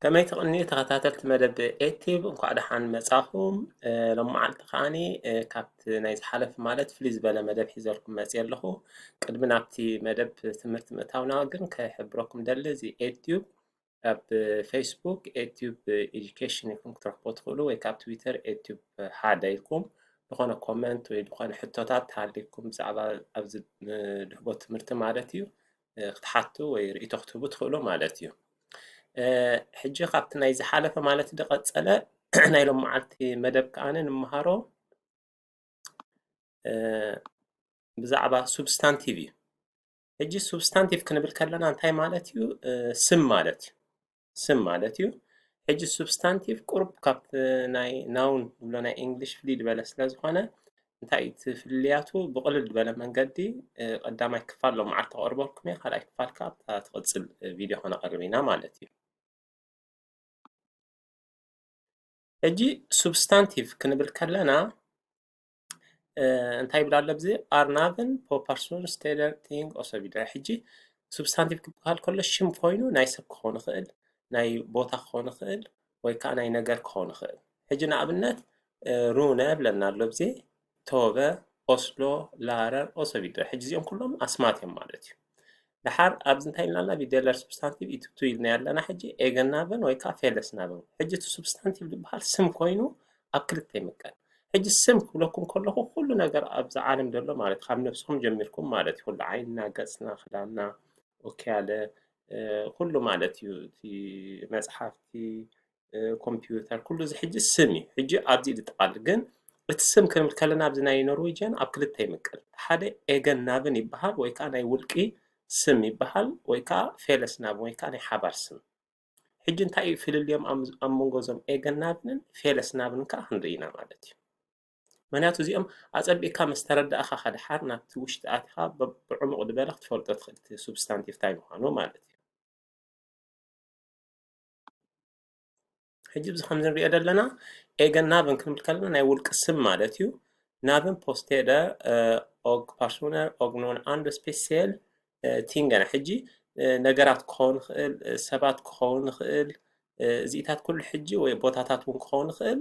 ከመይ ትቕንዩ ተኸታተልቲ መደብ ኤቲብ፣ እንኳዕ ደሓን መጻኹም። እ፣ ሎመዓልቲ ከዓኒ፣ እ፣ ካብቲ ናይ ዝሓለፈ ማለት ፍልይ ዝበለ መደብ ሒዘልኩም መጽየ ኣለኹ። ቅድሚ ናብቲ መደብ ትምህርቲ ምእታውና ግን ክሕብረኩም ደሊ፣ እዚ ኤቲዩብ ኣብ ፌስቡክ ኤቲዩብ ኤጁኬሽን ኢልኩም ክትረኽቦ ትኽእሉ፣ ወይ ካብ ትዊተር ኤቲዩብ ሓደ ኢልኩም ዝኾነ ኮመንት ወይ ዝኾነ ሕቶታት ተሃልይኩም ብዛዕባ ኣብዚ ንድህቦ ትምህርቲ ማለት እዩ፣ እ፣ ክትሓቱ ወይ ርእይቶ ክትህቡ ትኽእሉ ማለት እዩ። እ፣ ሕጂ ካብቲ ናይ ዝሓለፈ ማለት ዝቐጸለ ናይ ሎመዓልቲ መደብ ከኣ ንምሃሮ፣ እ፣ ብዛዕባ ሱብስታንቲቭ እዩ። ሕጂ ሱብስታንቲቭ ክንብል ከለና እንታይ ማለት እዩ? እ፣ ስም ማለት እዩ። ስም ማለት እዩ። ሕጂ ሱብስታንቲቭ ቁሩብ ካብ ናይ ናውን ንብሎ ናይ እንግሊሽ ፍልይ ዝበለ ስለ ዝኾነ፣ እንታይ እዩ እቲ ፍልልያቱ? ብቕልል ዝበለ መንገዲ፣ እ፣ ቀዳማይ ክፋል ሎመዓልቲ ከቕርበልኩም እየ፣ ካልኣይ ክፋል ከኣ ኣብታ ትቕጽል፣ እ፣ ቪድዮ ከነቕርብ ኢና ማለት እዩ። ሕጂ ሱብስታንቲቭ ክንብል ከለና፣ እ፣ እንታይ ይብል ኣሎ ኣብዚ? ኣር ናቭን ፖ ፐርሶን ስተደር ቲንግ ኦሶ ቪደር። ሕጂ ሱብስታንቲቭ ክበሃል ከሎ ሽም ኮይኑ ናይ ሰብ ክኸውን ይኽእል፣ ናይ ቦታ ክኸውን ይኽእል፣ ወይ ከዓ ናይ ነገር ክኸውን ይኽእል። ሕጂ ንኣብነት፣ እ፣ ሩነ ብለና ኣሎ ኣብዚ፣ ቶበ፣ ኦስሎ፣ ላረር ኦሶ ቪደር። ሕጂ እዚኦም ኩሎም ኣስማት እዮም ማለት እዩ። ደሓር ኣብዚ እንታይ ኢልና ኣለና? ቪደለር ሱብስታንቲቭ ኢትብቱ ኢልና ኣለና። ሕጂ ኤገን ናብን ወይ ከዓ ፌለስ ናብን። ሕጂ እቲ ሱብስታንቲቭ ዝበሃል ስም ኮይኑ ኣብ ክልተ ይምቀል። ሕጂ ስም ክብለኩም ከለኹ ኩሉ ነገር ኣብዚ ዓለም ዘሎ ማለት ካብ ነብስኹም ጀሚርኩም ማለት እዩ። ኩሉ ዓይንና፣ ገጽና፣ ክዳንና፣ ኦኬ ኣለ፣ እ፣ ኩሉ ማለት እዩ። እቲ መጽሓፍቲ፣ እ፣ ኮምፒውተር፣ ኩሉ እዚ ሕጂ ስም እዩ። ሕጂ ኣብዚ እዩ ዝጠቓልል። ግን እቲ ስም ክንብል ከለና ኣብዚ ናይ ኖርዌጅያን ኣብ ክልተ ይምቀል። ሓደ ኤገን ናብን ይበሃል ወይ ከዓ ናይ ውልቂ ስም ይበሃል ወይ ከዓ ፌለስ ናብን ወይ ከዓ ናይ ሓባር ስም። ሕጂ እንታይ እዩ ፍልልዮም ኣብ፣ ኣብ መንጎ እዞም ኤገን ናብንን ፌለስ ናብንን ከዓ ክንርኢ ኢና ማለት እዩ። ምኽንያቱ እዚኦም ኣጸቢቕካ ምስ ተረዳእኻ፣ ከደሓር ናብቲ ውሽጢ ኣትኻ ብ-፣ ብዕሙቕ ዝበለ ክትፈልጦ ትኽእል እቲ ሱብስታንቲቭ እንታይ ምዃኑ ማለት እዩ። ሕጂ እዚ ከምዚ ንሪኦ ዘለና ኤገን ናብን ክንብል ከለና ናይ ውልቂ ስም ማለት እዩ። ናብን ፖስቴደ፣ እ፣ ኦግ ፓርሶነር ኦግ ኖን ኣንዶ ስፔሲየል፣ እ፣ ቲንገን። ሕጂ፣ እ፣ ነገራት ክኸውን ይኽእል፣ እ፣ ሰባት ክኸውን ይኽእል፣ እ፣ እዚኢታት ኩሉ ሕጂ ወይ ቦታታት እውን ክኸውን ይኽእል፣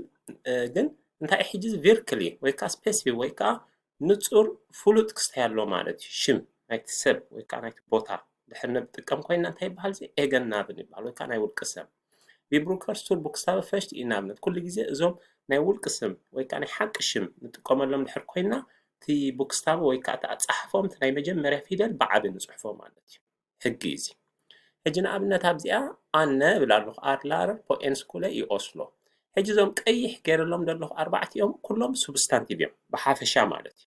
እ፣ ግን እንታይ ሕጂ እዚ ቪርክሊ ወይ ከዓ ስፔሲፊክ ወይ ከዓ ንጹር ፍሉጥ ክስታይ ኣሎ ማለት እዩ። ሽም ናይቲ ሰብ ወይ ከዓ ናይቲ ቦታ ድሕር ንጥቀም ኮይና እንታይ ይበሃል? እዚ ኤገን ናብን ይበሃል ወይ ከዓ ናይ ውልቂ ሰብ። ቪ ብሩከር ስቱር ቡክስታበ ፈሽት እዩ። ንኣብነት ኩሉ ግዜ እዞም ናይ ውልቂ ስም ወይ ከዓ ናይ ሓቂ ሽም ንጥቀመሎም ድሕር ኮይና እቲ ቡክስታበ ወይ ከዓ እቲ ኣጻሓፎም እቲ ናይ መጀመርያ ፊደል ብዓቢ ንጽሕፎ ማለት እዩ። ሕጊ እዩ እዚ። ሕጂ ንኣብነት ኣብዚኣ ኣነ እብል ኣለኹ፣ ኣር ላረር ፖ ኤን ስኩለ ዩ ኦስሎ። ሕጂ እዞም ቀይሕ ገይረሎም ዘለኹ ኣርባዕቲኦም ኩሎም ሱብስታንቲቭ እዮም ብሓፈሻ ማለት እዩ።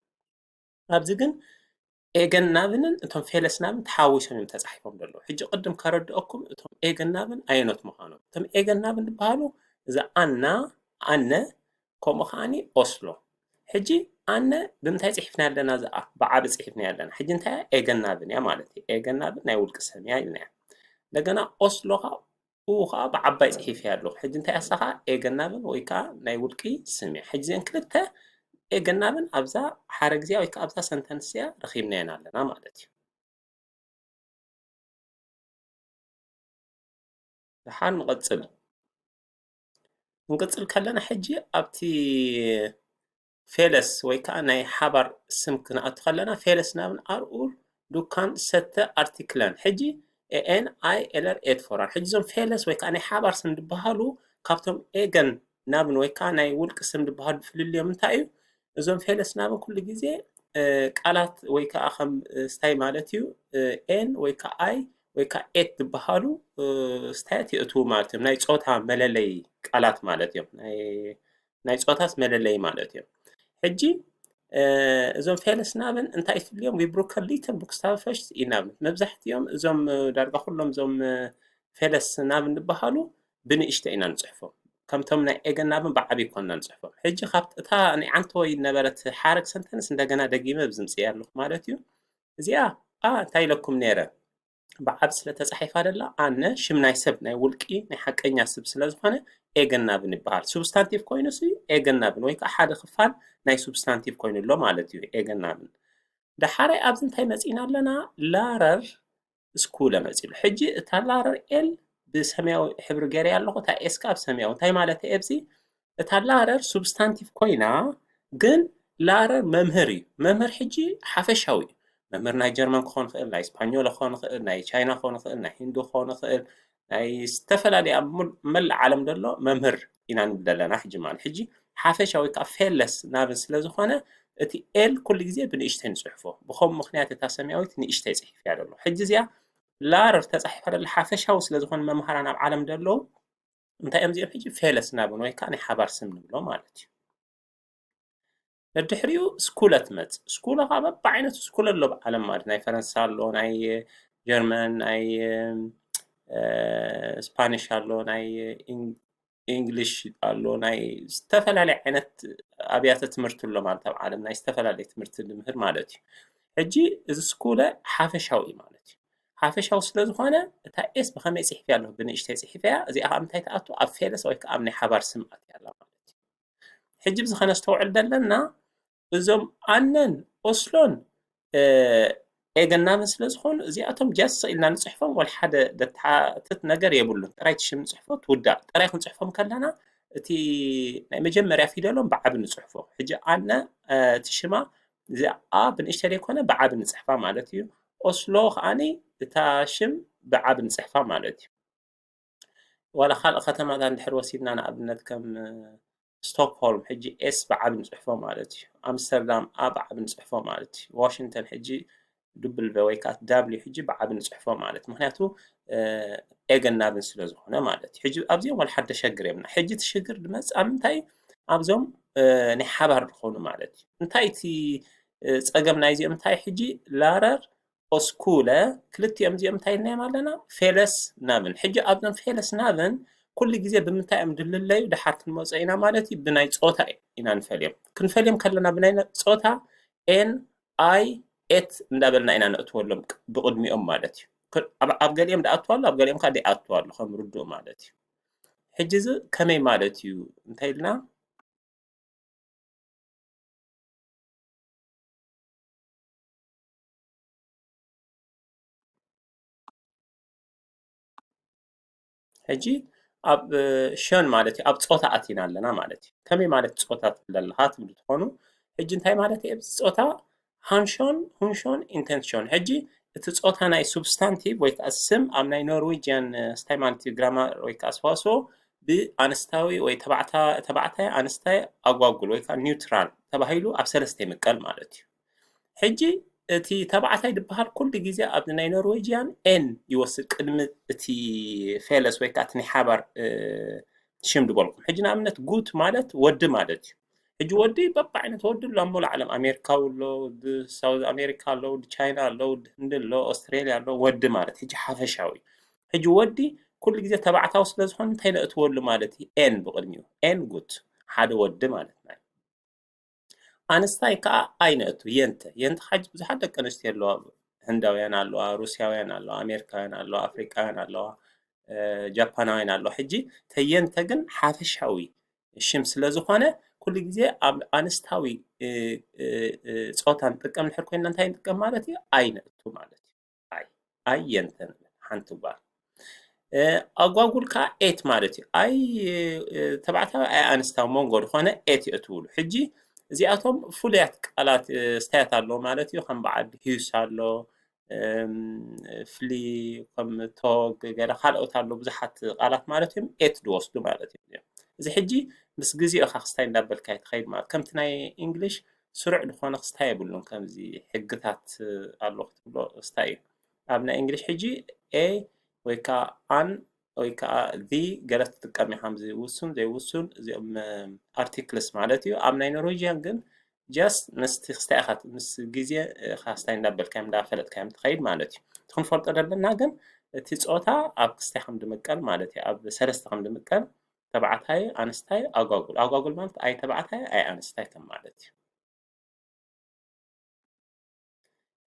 ኣብዚ ግን ኤገን ናብንን እቶም ፌለስ ናብን ተሓዊሶም እዮም ተጻሒፎም ዘለዉ። ሕጂ ቅድም ከረድኦኩም እቶም ኤገን ናብን ኣየኖት ምዃኖም። እቶም ኤገን ናብን ዝበሃሉ እዛ ኣና፣ ኣነ፣ ከምኡ ከዓኒ ኦስሎ። ሕጂ ኣነ ብምንታይ ጽሒፍናያ ኣለና? እዚኣ ብዓቢ ጽሒፍናያ ኣለና። ሕጂ እንታይ እያ? ኤገን ናብን እያ ማለት እዩ። ኤገን ናብን ናይ ውልቂ ስም እያ ኢልናያ። እንደገና ኦስሎ ኸኣ፣ ኡ ኸኣ ብዓባይ ጽሒፈያ ኣለኹ። ሕጂ እንታይ እያ እሳ ኸኣ? ኤገን ናብን ወይ ከኣ ናይ ውልቂ ስም እያ። ሕጂ እዘን ክልተ ኤገን ናብን ኣብዛ ሓረግ እዚኣ ወይ ከኣ ኣብዛ ሰንተንስ እዚኣ ረኺብናየን ኣለና ማለት እዩ። ደሓን ንቐጽል። ክንቅጽል ከለና ሕጂ ኣብቲ ፌለስ ወይ ከኣ ናይ ሓባር ስም ክንኣቱ ከለና ፌለስ ናብን ኣር ኡር ዱካን ሰተ ኣርቲክለን። ሕጂ ኤ ኤን ኣይ ኤል ኣር ኤት ፎራን። ሕጂ እዞም ፌለስ ወይ ከኣ ናይ ሓባር ስም ዝበሃሉ ካብቶም ኤገን ናብን ወይ ከኣ ናይ ውልቂ ስም ዝበሃሉ ፍልልዮም እንታይ እዩ? እዞም ፌለስ ናብን ኩሉ ግዜ፣ እ፣ ቃላት ወይ ከኣ ከም፣ እ፣ ስታይ ማለት እዩ፣ እ፣ ኤን ወይ ከኣ ኣይ ወይ ከኣ ኤት ዝበሃሉ፣ እ፣ ስታያት የእትዉ ማለት እዮም። ናይ ጾታ መለለዪ ቃላት ማለት እዮም። ናይ፣ ናይ ጾታስ መለለዪ ማለት እዮም። ሕጂ፣ እ፣ እዞም ፌለስ ናብን እንታይ ፍልዮም? ቪ ብሩከር ሊተን ቡክስታበ ፈሽት እዩ ናብን። መብዛሕትኦም እዞም፣ እ፣ ዳርጋ ኩሎም እዞም፣ እ፣ ፌለስ ናብን ዝበሃሉ ብንእሽተ ኢና ንጽሕፎም። ከምቶም ናይ ኤገን ናብን ብዓቢ ኮንና ንጽሕፎም። ሕጂ ካብቲ እታ ናይ ዓንተወይ ነበረት ሓረግ ሰንተንስ እንደገና ደጊመ ኣብዚ ምጽእያ ኣለኹ ማለት እዩ። እዚኣ ኣ እንታይ ኢለኩም ነይረ? ብዓቢ ስለ ተጻሒፋ ደላ ኣነ ሽም ናይ ሰብ ናይ ውልቂ ናይ ሓቀኛ ስብ ስለ ዝኾነ ኤገን ናብን ይበሃል። ሱብስታንቲቭ ኮይኑሲ ኤገን ናብን ወይ ከኣ ሓደ ክፋል ናይ ሱብስታንቲቭ ኮይኑ ኣሎ ማለት እዩ ኤገን ናብን። ደሓራይ ኣብዚ እንታይ መጺእና ኣለና? ላረር ስኩለ መጺሉ። ሕጂ እታ ላረር ኤል ብሰማያዊ ሕብሪ ገይረ ኣለኹ፣ እታ ኤስ ከኣ ብሰማያዊ። እንታይ ማለት እየ ኣብዚ? እታ ላረር ሱብስታንቲቭ ኮይና፣ ግን ላረር መምህር እዩ። መምህር ሕጂ ሓፈሻዊ እዩ። መምህር ናይ ጀርመን ክኾን ይኽእል፣ ናይ ስፓኞል ክኾን ይኽእል፣ ናይ ቻይና ክኾን ይኽእል፣ ናይ ሂንዱ ክኾን ይኽእል፣ ናይ ዝተፈላለዩ ኣብ ሙል-፣ መላእ ዓለም ዘሎ መምህር ኢና ንብል ዘለና ሕጂ ማለት። ሕጂ ሓፈሻዊ ወይ ከዓ ፌለስ ናብን ስለ ዝኾነ፣ እቲ ኤል ኩሉ ግዜ ብንእሽተይ ንጽሕፎ። ብኸምኡ ምኽንያት እታ ሰማያዊት ንእሽተይ ጽሒፍያ ዘሎ። ሕጂ እዚኣ ላረር ተጻሒፋ ዘላ ሓፈሻዊ ስለ ዝኾነ መምሃራን ኣብ ዓለም ዘለዉ፣ እንታይ እዮም እዚኦም ሕጂ? ፌለስ ናብን ወይ ከዓ ናይ ሓባር ስም ንብሎ ማለት እዩ። ደድሕሪኡ ስኩለ ትመጽእ። ስኩለ ከዓ በብዓይነቱ ስኩለ ኣሎ ኣብ ዓለም ማለት። ናይ ፈረንሳ ኣሎ፣ ናይ ጀርመን፣ ናይ፣ እ፣ ስፓኒሽ ኣሎ፣ ናይ ኢን-፣ ኢንግሊሽ ኣሎ፣ ናይ ዝተፈላለየ ዓይነት ኣብያተ ትምህርቲ ኣሎ ማለት ኣብ ዓለም ናይ ዝተፈላለየ ትምህርቲ ንምህር ማለት እዩ። ሕጂ እዚ ስኩለ ሓፈሻዊ እዩ ማለት እዩ። ሓፈሻዊ ስለ ዝኾነ እታ ኤስ ብኸመይ ጽሒፍያ ኣለኹ? ብንእሽተይ ጽሒፈያ። እዚኣ ከዓ እንታይ ትኣቱ? ኣብ ፌለስ ወይ ከዓ ኣብ ናይ ሓባር ስም ኣትያ ኣላ ማለት እዩ። ሕጂ እዚ ከነስተውዕል ዘለና እዞም ኣነን ኦስሎን፣ እ፣ ኤገን ናብን ስለ ዝኾኑ እዚኣቶም ጃስ ኢልና ንጽሕፎም ወላ ሓደ ደተሓትት ነገር የብሉን። ጥራይ እቲ ሽም ንጽሕፎ ትውዳእ። ጥራይ ክንጽሕፎም ከለና እቲ ናይ መጀመርያ ፊደሎም ብዓቢ ንጽሕፎ። ሕጂ ኣነ፣ እ፣ እቲ ሽማ እዚኣ ብንእሽተይ ዘይኮነ ብዓቢ ንጽሕፋ ማለት እዩ። ኦስሎ ከኣኒ እታ ሽም ብዓቢ ንጽሕፋ ማለት እዩ። ዋላ ካልእ ከተማታት እንድሕር ወሲድና ንኣብነት ከም፣ እ፣ ስቶክሆልም ሕጂ ኤስ ብዓቢ ንጽሕፎ ማለት እዩ። ኣምስተርዳም ኣ ብዓቢ ንጽሕፎ ማለት እዩ። ዋሽንግተን ሕጂ ዱብል ቨ ወይ ከዓ ዳብሊው ሕጂ ብዓቢ ንጽሕፎ ማለት። ምኽንያቱ፣ እ፣ ኤገን ናብን ስለ ዝኾነ ማለት እዩ። ሕጂ ኣብዚኦም ዋላ ሓደ ሸግር የብልና። ሕጂ እቲ ሽግር ዝመጽእ ኣብ ምንታይ? ኣብዞም፣ እ፣ ናይ ሓባር ዝኾኑ ማለት እዩ። እንታይ እቲ፣ እ፣ ጸገም ናይዚኦም እንታይ? ሕጂ ላረር ኦስኩለ ክልቲኦም እዚኦም እንታይ ኢልናዮም ኣለና? ፌለስ ናብን። ሕጂ ኣብዞም ፌለስ ናብን ኩሉ ግዜ ብምንታይ እዮም ድልለዩ? ድሓር ክንመጾ ኢና ማለት እዩ። ብናይ ጾታ ኢና ንፈልዮም። ክንፈልዮም ከለና ብናይ ነ-፣ ጾታ ኤን፣ ኣይ፣ ኤት እንዳበልና ኢና ነእትወሎም ቅ-፣ ብቕድሚኦም ማለት እዩ። ክ-፣ ኣብ፣ ኣብ ገሊኦም ድኣቱ ኣሎ፣ ኣብ ገሊኦም ከዓ ደይኣቱ ኣሎ፣ ከም ርዱእ ማለት እዩ። ሕጂ እዚ ከመይ ማለት እዩ እንታይ ኢልና? ሕጂ ኣብ፣ እ፣ ሸን ማለት እዩ፣ ኣብ ጾታ ኣቲና ኣለና ማለት እዩ። ከመይ ማለት ጾታ ትብል ኣለኻ ትብሉ ትኾኑ። ሕጂ እንታይ ማለት እዩ? ኣብዚ ጾታ ሃንሾን፣ ሁንሾን፣ ኢንተንሾን። ሕጂ እቲ ጾታ ናይ ሱብስታንቲቭ ወይ ከዓ ስም ኣብ ናይ ኖርዌጅያን፣ እ፣ ስታይ ማለት እዩ፣ ግራማር ወይ ከዓ ሰዋስዎ ብኣንስታዊ ወይ ተባዕታ-፣ ተባዕታይ ኣንስታይ ኣጓጉል ወይ ከዓ ኒውትራል ተባሂሉ ኣብ ሰለስተ ይምቀል ማለት እዩ። ሕጂ እቲ ተባዕታይ ዝበሃል ኩሉ ግዜ ኣብዚ ናይ ኖርዌጅያን ኤን ይወስድ ቅድሚ እቲ ፌለስ ወይ ከዓ እቲ ናይ ሓባር፣ እ፣ ሽም ዝበልኩም። ሕጂ ንኣብነት ጉት ማለት ወዲ ማለት እዩ። ሕጂ ወዲ በብዓይነት ወዲ ኣሎ ኣብ ሙሉእ ዓለም። ኣሜሪካዊ ኣሎ፣ ወዲ ሳውዝ ኣሜሪካ ኣሎ፣ ወዲ ቻይና ኣሎ፣ ወዲ ህንዲ ኣሎ፣ ኦስትሬልያ ኣሎ፣ ወዲ ማለት ሕጂ ሓፈሻዊ። ሕጂ ወዲ ኩሉ ግዜ ተባዕታዊ ስለ ዝኾነ እንታይ ነእትወሉ ማለት እዩ? ኤን ብቕድሚኡ። ኤን ጉት፣ ሓደ ወዲ ማለት ናይ። ኣንስታይ ከኣ ኣይ ነእቱ፣ የንተ። የንተ ሓጂ ብዙሓት ደቂ ኣንስትዮ ኣለዋ። ህንዳውያን ኣለዋ፣ ሩስያውያን ኣለዋ፣ ኣሜሪካውያን ኣለዋ፣ ኣፍሪቃውያን ኣለዋ፣ እ፣ ጃፓናውያን ኣለዋ። ሕጂ ተየንተ ግን ሓፈሻዊ ሽም ስለ ዝኾነ ኩሉ ግዜ ኣብ ኣንስታዊ፣ እ፣ እ፣ እ፣ ጾታ ንጥቀም እንድሕር ኮይንና እንታይ ንጥቀም ማለት እዩ? ኣይ ነእቱ ማለት እዩ። ኣይ፣ ኣይ የንተ ንብል፣ ሓንቲ ጓል። እ፣ ኣጓጉል ከኣ ኤት ማለት እዩ። ኣይ፣ እ፣ ተባዕታዊ ኣይ ኣንስታዊ መንጎ ዝኾነ ኤት የእትውሉ። ሕጂ እዚኣቶም ፍሉያት ቃላት፣ እ፣ ስታያት ኣለዉ ማለት እዩ። ከም በዓል ሂዩስ ኣሎ፣ እም፣ ፍሊ፣ ከም ቶግ፣ ገለ ካልኦት ኣለዉ፣ ብዙሓት ቃላት ማለት እዮም። ኤት ዝወስዱ ማለት እዮም። እዚ ሕጂ ምስ ግዜኡ ኢኻ ክስታይ እንዳበልካ ትኸይድ ማለት። ከምቲ ናይ እንግሊሽ ስሩዕ ዝኾነ ክስታይ የብሉን። ከምዚ ሕግታት ኣሎ ክትብሎ ክስታይ እዩ። ኣብ ናይ እንግሊሽ ሕጂ ኤ ወይ ከዓ ኣን ወይ ከዓ ዚ ገለ ትጥቀም ኢኻ። ከምዚ ውሱን ዘይውሱን እዚኦም፣ እም፣ ኣርቲክልስ ማለት እዩ። ኣብ ናይ ኖርዌጅያን ግን ጀስት ምስቲ ክስታይ ኢኻ፣ ምስ ግዜ ኢኻ ክስታይ እንዳበልካዮም እንዳፈለጥካዮም ትኸይድ ማለት እዩ። እቲ ክንፈልጦ ዘለና ግን እቲ ጾታ ኣብ ክስታይ ከም ድምቀል ማለት እዩ። ኣብ ሰለስተ ከም ድምቀል ተባዕታይ፣ ኣንስታይ፣ ኣጓጉል። ኣጓጉል ማለት ኣይ ተባዕታይ፣ ኣይ ኣንስታይ ከም ማለት እዩ።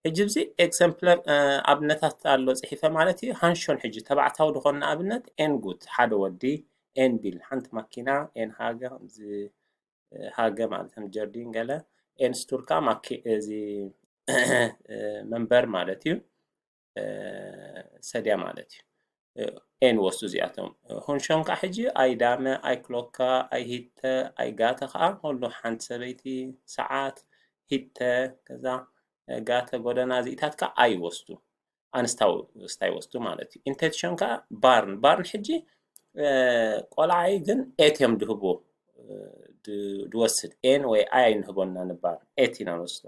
ሕጂ ኣብዚ ኤግዘምፕለር፣ እ፣ ኣብነታት ኣሎ ጽሒፈ ማለት እዩ። ሃንሾን ሕጂ ተባዕታዊ ዝኾነ ኣብነት ኤን ጉት፣ ሓደ ወዲ፣ ኤን ቢል፣ ሓንቲ ማኪና፣ ኤን ሃገ፣ ከምዚ፣ እ፣ ሃገ ማለት ከም ጀርዲን ገለ፣ ኤን ስቱል ከኣ ማኪ-፣ እዚ፣ እ፣ መንበር ማለት እዩ። እ፣ ሰድያ ማለት እዩ። ኤን ወስዱ እዚኣቶም። ሁንሾን ከዓ ሕጂ ኣይ ዳመ፣ ኣይ ክሎካ፣ ኣይ ሂተ፣ ኣይ ጋተ ከዓ ከሉ ሓንቲ ሰበይቲ፣ ሰዓት፣ ሂተ፣ ከዛ ጋተ፣ ጎደና፣ እዚኢታት ከዓ ኣይ ወስዱ። ኣንስታዊ ስታይ ወስዱ ማለት እዩ። ኢንቴንሽን ከዓ ባርን፣ ባርን ሕጂ ቆልዓይ ግን ኤት እዮም ድህብዎ ድወስድ፣ ኤን ወይ ኣይ ኣይንህቦና ንባር፣ ኤት ኢና ንወስዶ።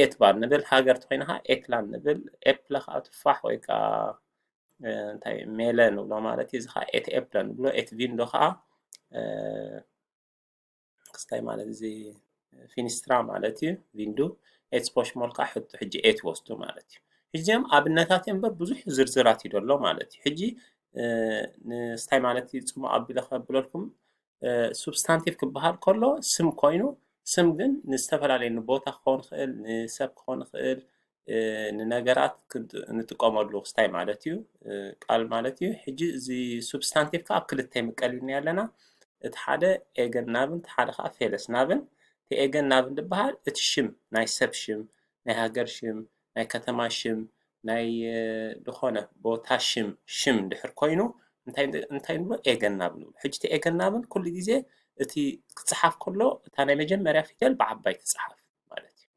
ኤት ባር ንብል፣ ሃገር ተኮይና ከዓ ኤትላን ንብል፣ ኤፕለ ከዓ ትፋሕ ወይ ከዓ እንታይ ሜለ ንብሎ ማለት እዩ። እዚ ከዓ ኤት ኤፕለ ንብሎ፣ ኤት ቪንዶ ከዓ ክስታይ ማለት እዚ ፊኒስትራ ማለት እዩ። ቪንዱ ኤት ስፖሽሞል ከዓ ሕቱ ሕጂ ኤት ወስዱ ማለት እዩ። ሕጂ እዚኦም ኣብነታት እዮም እምበር ብዙሕ ዝርዝራት እዩ ደሎ ማለት እዩ። ሕጂ ንስታይ ማለት እዩ ጽሙቕ ኣቢለ ከብለልኩም ሱብስታንቲቭ ክበሃል ከሎ ስም ኮይኑ፣ ስም ግን ንዝተፈላለየ ንቦታ ክኸውን ይኽእል፣ ንሰብ ክኸውን ይኽእል፣ ንነገራት ንጥቀመሉ ክስታይ ማለት እዩ። ቃል ማለት እዩ። ሕጂ እዚ ሱብስታንቲቭ ከዓ ኣብ ክልተ ይምቀል ኢልና ኣለና። እቲ ሓደ ኤገን ናብን እቲ ሓደ ከዓ ፌለስ ናብን። እቲ ኤገን ናብን ዝበሃል እቲ ሽም ናይ ሰብ ሽም፣ ናይ ሃገር ሽም፣ ናይ ከተማ ሽም፣ ናይ ዝኾነ ቦታ ሽም ሽም ድሕር ኮይኑ እንታይ እንታይ ንብሎ? ኤገን ናብ ንብሎ። ሕጂ እቲ ኤገን ናብን ኩሉ ግዜ እቲ ክፅሓፍ ከሎ እታ ናይ መጀመርያ ፊደል ብዓባይ ትፅሓፍ ማለት እዩ።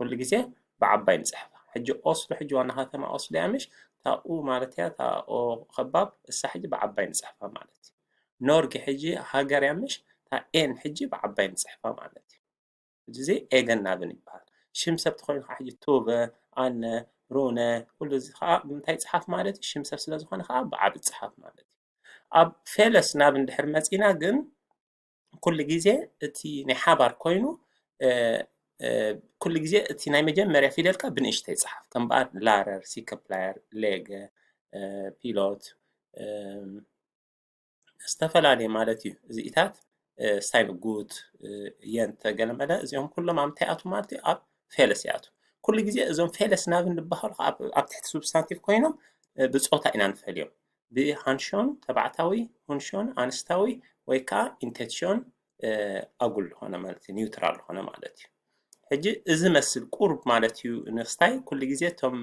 ኩሉ ግዜ ብዓባይ ንፅሕፋ። ሕጂ ኦስሎ፣ ሕጂ ዋና ከተማ ኦስሎ እያ ምሽ? ታኡ ማለት እያ፣ ታኦ ከባብ እሳ ሕጂ ብዓባይ ንፅሕፋ ማለት እዩ። ኖርጌ ሕጂ ሃገር እያ ምሽ? ታ ኤን ሕጂ ብዓባይ ንፅሕፋ ማለት እዩ። እዚ ኤገን ናብን ይበሃል። ሽም ሰብ ተኮይኑ ከዓ ሕጂ ቱበ፣ ኣነ፣ ሩነ፣ ኩሉ እዚ ከዓ ብምንታይ ይፅሓፍ ማለት እዩ? ሽም ሰብ ስለ ዝኾነ ከዓ ብዓቢ ይፅሓፍ ማለት እዩ። ኣብ ፌለስ ናብን ድሕር መፂና ግን ኩሉ ግዜ እቲ ናይ ሓባር ኮይኑ ኩሉ ግዜ እቲ ናይ መጀመርያ ፊደል ከዓ ብንእሽተይ ይፅሓፍ። ከም በኣል ላረር፣ ሲከፕላየር፣ ሌገ፣ ፒሎት፣ ዝተፈላለየ ማለት እዩ። እዚኢታት ስታይል ጉት፣ የንተ፣ ገለመለ እዚኦም ኩሎም ኣብ ምንታይ ኣቱ ማለት እዩ? ኣብ ፌለስ ይኣቱ። ኩሉ ግዜ እዞም ፌለስ ናብን ዝበሃሉ ኣብ ትሕቲ ሱብስታንቲቭ ኮይኖም ብፆታ ኢና ንፈልዮም። ብሃንሾን ተባዕታዊ፣ ሁንሾን ኣንስታዊ ወይ ከዓ ኢንቴንሽን ኣጉል ዝኾነ ማለት እዩ፣ ኒውትራል ዝኾነ ማለት እዩ። ሕጂ እዚ መስል ቁርብ ማለት እዩ ንስታይ ኩሉ ግዜ እቶም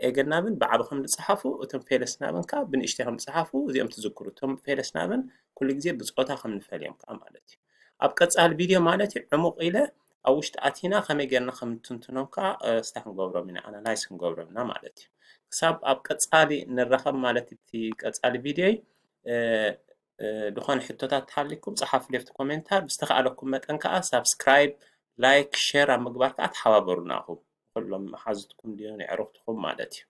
ኤገናብን ብዓቢ ከም ዝፅሓፉ እቶም ፌለስናብን ከዓ ብንእሽተይ ከም ዝፅሓፉ እዚኦም ትዝክሩ። እቶም ፌለስናብን ኩሉ ግዜ ብፆታ ከም ንፈልዮም ከዓ ማለት እዩ። ኣብ ቀፃሊ ቪድዮ ማለት እዩ ዕሙቕ ኢለ ኣብ ውሽጢ ኣቲና ከመይ ጌርና ከም እንትንትኖም ከዓ ስታይ ክንገብሮም ኢና፣ ኣናላይዝ ክንገብሮም ኢና ማለት እዩ። ክሳብ ኣብ ቀፃሊ ንራኸብ ማለት እቲ ቀፃሊ ቪድዮይ ዝኾነ ሕቶታት ተሃሊኩም ፀሓፉ ሌፍቲ ኮሜንታር። ብዝተኸኣለኩም መጠን ከዓ ሳብስክራይብ፣ ላይክ፣ ሼር ኣብ ምግባር ከዓ ተሓባበሩና ኢኹም። ኩሎም መሓዙትኩም ድዮም የዕሩኽትኩም ማለት እዩ።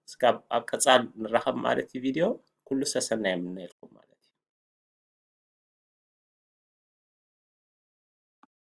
እስካብ ኣብ ቀፃል ንራኸብ ማለት እዩ ቪድዮ። ኩሉ ሰሰናይ የምነየልኩም።